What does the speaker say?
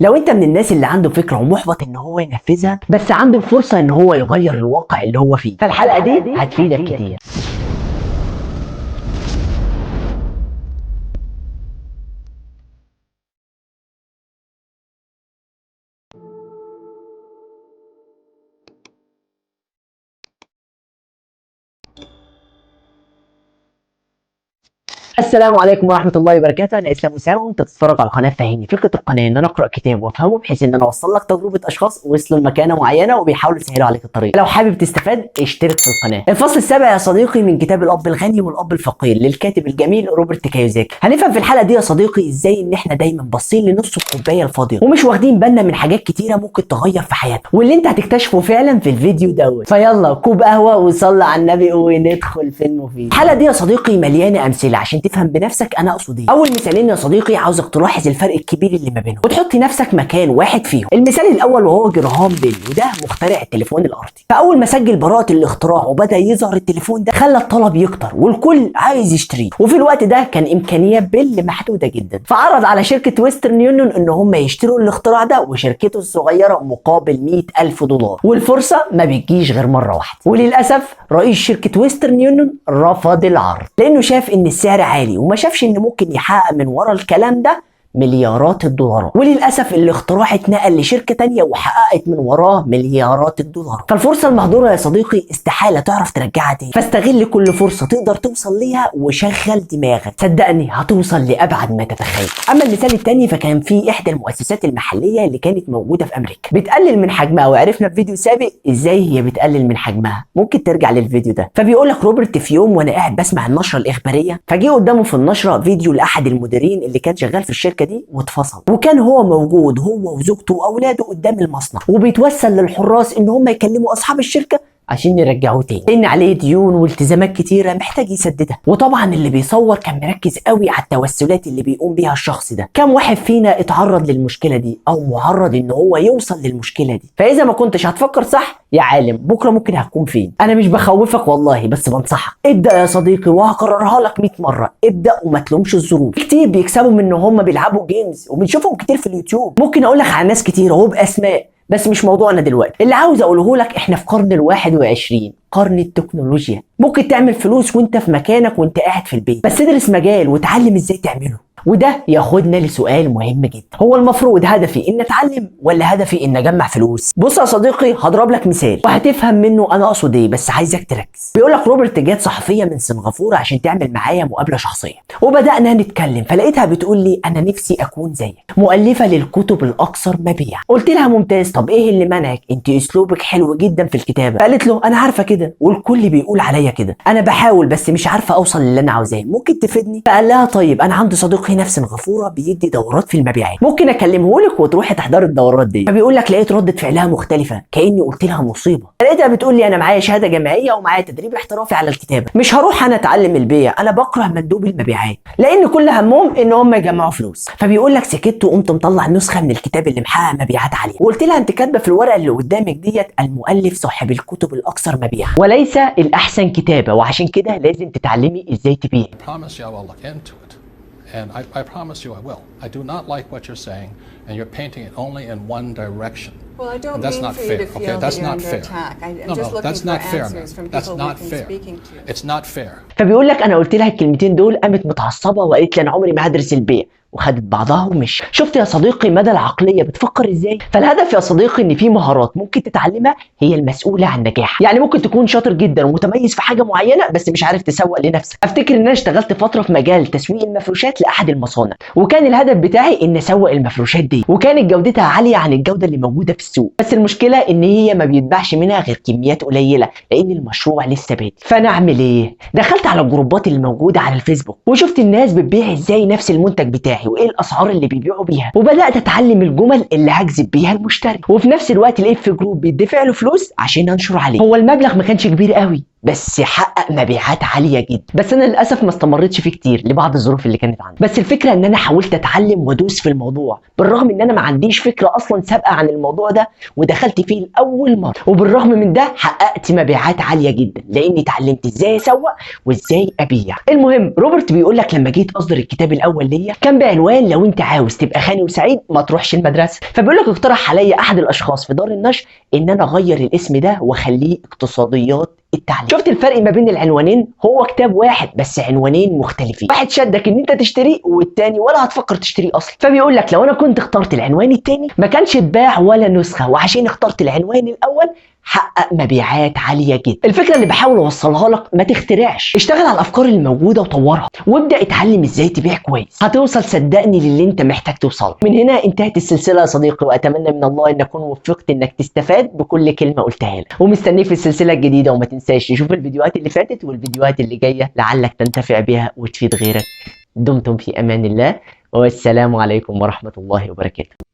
لو انت من الناس اللي عنده فكرة ومحبط ان هو ينفذها، بس عنده فرصة ان هو يغير الواقع اللي هو فيه، فالحلقة دي هتفيدك كتير. السلام عليكم ورحمة الله وبركاته. أنا إسلام أسامة وأنت بتتفرج على قناة فهمني. فكرة القناة إن أنا أقرأ كتاب وأفهمه بحيث إن أنا أوصل لك تجربة أشخاص وصلوا لمكانة معينة وبيحاولوا يسهلوا عليك الطريق. لو حابب تستفاد اشترك في القناة. الفصل السابع يا صديقي من كتاب الأب الغني والأب الفقير للكاتب الجميل روبرت كيوساكي. هنفهم في الحلقة دي يا صديقي إزاي إن إحنا دايما باصين لنص الكوباية الفاضية ومش واخدين بالنا من حاجات كتيرة ممكن تغير في حياتنا، واللي أنت هتكتشفه فعلا في الفيديو دوت. فيلا كوب قهوة وصلي على النبي وندخل في المفيد. الحلقة دي يا صديقي مليانة أمثلة عشان تفهم بنفسك انا اقصد ايه. اول مثالين يا صديقي عاوزك تلاحظ الفرق الكبير اللي ما بينهم وتحط نفسك مكان واحد فيهم. المثال الاول وهو جراهام بيل، وده مخترع التليفون الارضي. فاول ما سجل براءة الاختراع وبدا يظهر التليفون ده خلى الطلب يكتر والكل عايز يشتريه، وفي الوقت ده كان امكانيات بيل محدودة جدا، فعرض على شركة ويسترن يونيون ان هم يشتروا الاختراع ده وشركته الصغيرة مقابل $100,000، والفرصة ما بتجيش غير مرة واحدة. وللاسف رئيس شركة ويسترن يونيون رفض العرض لانه شاف ان السعر عالي وما شافش ان ممكن يحقق من ورا الكلام ده مليارات الدولارات. وللاسف الاختراع اتنقل لشركة تانية وحققت من وراه مليارات الدولارات. فالفرصه المهدوره يا صديقي استحالة تعرف ترجعها تاني، فاستغل كل فرصة تقدر توصل ليها وشغل دماغك، صدقني هتوصل لابعد ما تتخيل. اما المثال التاني فكان في احدى المؤسسات المحلية اللي كانت موجودة في امريكا بتقلل من حجمها، وعرفنا في فيديو سابق ازاي هي بتقلل من حجمها، ممكن ترجع للفيديو ده. فبيقول لك روبرت في يوم وانا قاعد بسمع النشرة الاخبارية، فجه قدامه في النشرة فيديو لاحد المديرين اللي كان شغال في الشركة دي واتفصل، وكان هو موجود هو وزوجته واولاده قدام المصنع وبيتوسل للحراس ان هم يكلموا اصحاب الشركة عشان يرجعوه تاني لان عليه ديون والتزامات كتيرة محتاج يسددها. وطبعا اللي بيصور كان مركز قوي على التوسلات اللي بيقوم بيها الشخص ده. كم واحد فينا اتعرض للمشكلة دي او معرض ان هو يوصل للمشكلة دي؟ فاذا ما كنتش هتفكر صح يا عالم بكره ممكن هتكون فين. انا مش بخوفك والله، بس بنصحك ابدا يا صديقي، وهكررها لك 100 مرة، ابدا وما تلومش الظروف. كتير بيكسبوا من ان هم بيلعبوا games وبنشوفهم كتير في اليوتيوب، ممكن اقول لك على ناس كتير اهو باسماء، بس مش موضوعنا دلوقتي. اللي عاوز اقوله لك احنا في قرن ال21، قرن التكنولوجيا، ممكن تعمل فلوس وانت في مكانك وانت قاعد في البيت، بس ادرس مجال وتعلم ازاي تعمله. وده ياخدنا لسؤال مهم جدا، هو المفروض هدفي ان اتعلم ولا هدفي ان اجمع فلوس؟ بص يا صديقي هضرب لك مثال وهتفهم منه انا اقصد ايه، بس عايزك تركز. بيقول لك روبرت جات صحفية من سنغافورة عشان تعمل معايا مقابله شخصية، وبدانا نتكلم، فلقيتها بتقول لي انا نفسي اكون زيك، مؤلفه للكتب الاكثر مبيعا. قلت لها ممتاز، طب ايه اللي منعك؟ انت اسلوبك حلو جدا في الكتابة. فقالت له انا عارفه كده والكل بيقول عليا كده، انا بحاول بس مش عارفه اوصل للي انا عاوزاه، ممكن تفيدني؟ فقال لها طيب انا عندي صديق هنا في سنغافورة بيدي دورات في المبيعات، ممكن اكلمه لك وتروحي تحضري الدورات دي. فبيقول لك لقيت ردة فعلها مختلفة، كاني قلت لها مصيبة. لقيتها بتقول لي انا معايا شهادة جامعية ومعايا تدريب احترافي على الكتابة، مش هروح انا اتعلم البيع، انا بكره مندوب المبيعات لان كل همهم ان هم يجمعوا فلوس. فبيقول لك سكت وقمت مطلع نسخه من الكتاب اللي محقق مبيعات عليه، وقلت لها انت كاتبه في الورقة اللي قدامك ديت المؤلف صاحب الكتب الاكثر مبيعا وليس الاحسن كتابه، وعشان كده لازم تتعلمي ازاي تبيعي. And I promise you I will. I do not like what you're saying, and you're painting it only in one direction. Well, I don't And that's mean not for you fair. to feel Okay, that that's you're not under fair. attack. I'm No, just no, looking that's for not fair, answers ma'am. from That's people not we've been fair. speaking to. It's not fair. فبيقول لك انا قلت لها الكلمتين دول قامت متعصبه وقالت لي انا عمري ما هدرس البيع، وخدت بعضها ومشي. شفت يا صديقي مدى العقلية بتفكر ازاي؟ فالهدف يا صديقي ان في مهارات ممكن تتعلمها هي المسؤولة عن نجاحك. يعني ممكن تكون شاطر جدا ومتميز في حاجة معينة بس مش عارف تسوق لنفسك. افتكر ان انا اشتغلت فترة في مجال تسويق المفروشات لاحد المصانع، وكان الهدف بتاعي ان اسوق المفروشات دي، وكانت جودتها عالية عن الجودة اللي موجودة في السوق، بس المشكلة ان هي ما بيتباعش منها غير كميات قليله لان المشروع لسه بادئ. فانا اعمل ايه؟ دخلت على الجروبات اللي موجودة على الفيسبوك وشفت الناس بتبيع ازاي نفس المنتج بتاعي وايه الاسعار اللي بيبيعوا بيها، وبدات اتعلم الجمل اللي هجذب بيها المشتري، وفي نفس الوقت لقيت في group بيدفع له فلوس عشان انشر عليه. هو المبلغ ما كانش كبير قوي بس حقق مبيعات عالية جدا. بس انا للاسف ما استمرتش فيه كتير لبعض الظروف اللي كانت عندي. بس الفكرة ان انا حاولت اتعلم وادوس في الموضوع بالرغم ان انا ما عنديش فكرة اصلا سابقه عن الموضوع ده، ودخلت فيه لاول مرة، وبالرغم من ده حققت مبيعات عالية جدا لاني اتعلمت ازاي اسوق وازاي ابيع. المهم روبرت بيقول لك لما جيت اصدر الكتاب الاول ليا كان بعنوان لو انت عاوز تبقى غني وسعيد ما تروحش المدرسة. فبيقول لك اقترح عليا احد الاشخاص في دار النشر ان انا اغير الاسم ده واخليه اقتصاديات التعليم. شفت الفرق ما بين العنوانين؟ هو كتاب واحد بس عنوانين مختلفين، واحد شدك ان انت تشتريه والتاني ولا هتفكر تشتريه اصلا. فبيقول لك لو انا كنت اخترت العنوان التاني ما كانش اتباع ولا نسخه، وعشان اخترت العنوان الاول حقق مبيعات عالية جدا. الفكرة اللي بحاول اوصلها لك، ما تخترعش، اشتغل على الافكار الموجودة وطورها، وابدا اتعلم ازاي تبيع كويس، هتوصل صدقني للي انت محتاج توصله. من هنا انتهت السلسلة يا صديقي، واتمنى من الله ان اكون وفقت انك تستفاد بكل كلمة قلتها لك، ومستنيك في السلسلة الجديدة. وما تنساش تشوف الفيديوهات اللي فاتت والفيديوهات اللي جاية لعلك تنتفع بها وتفيد غيرك. دمتم في امان الله، والسلام عليكم ورحمة الله وبركاته.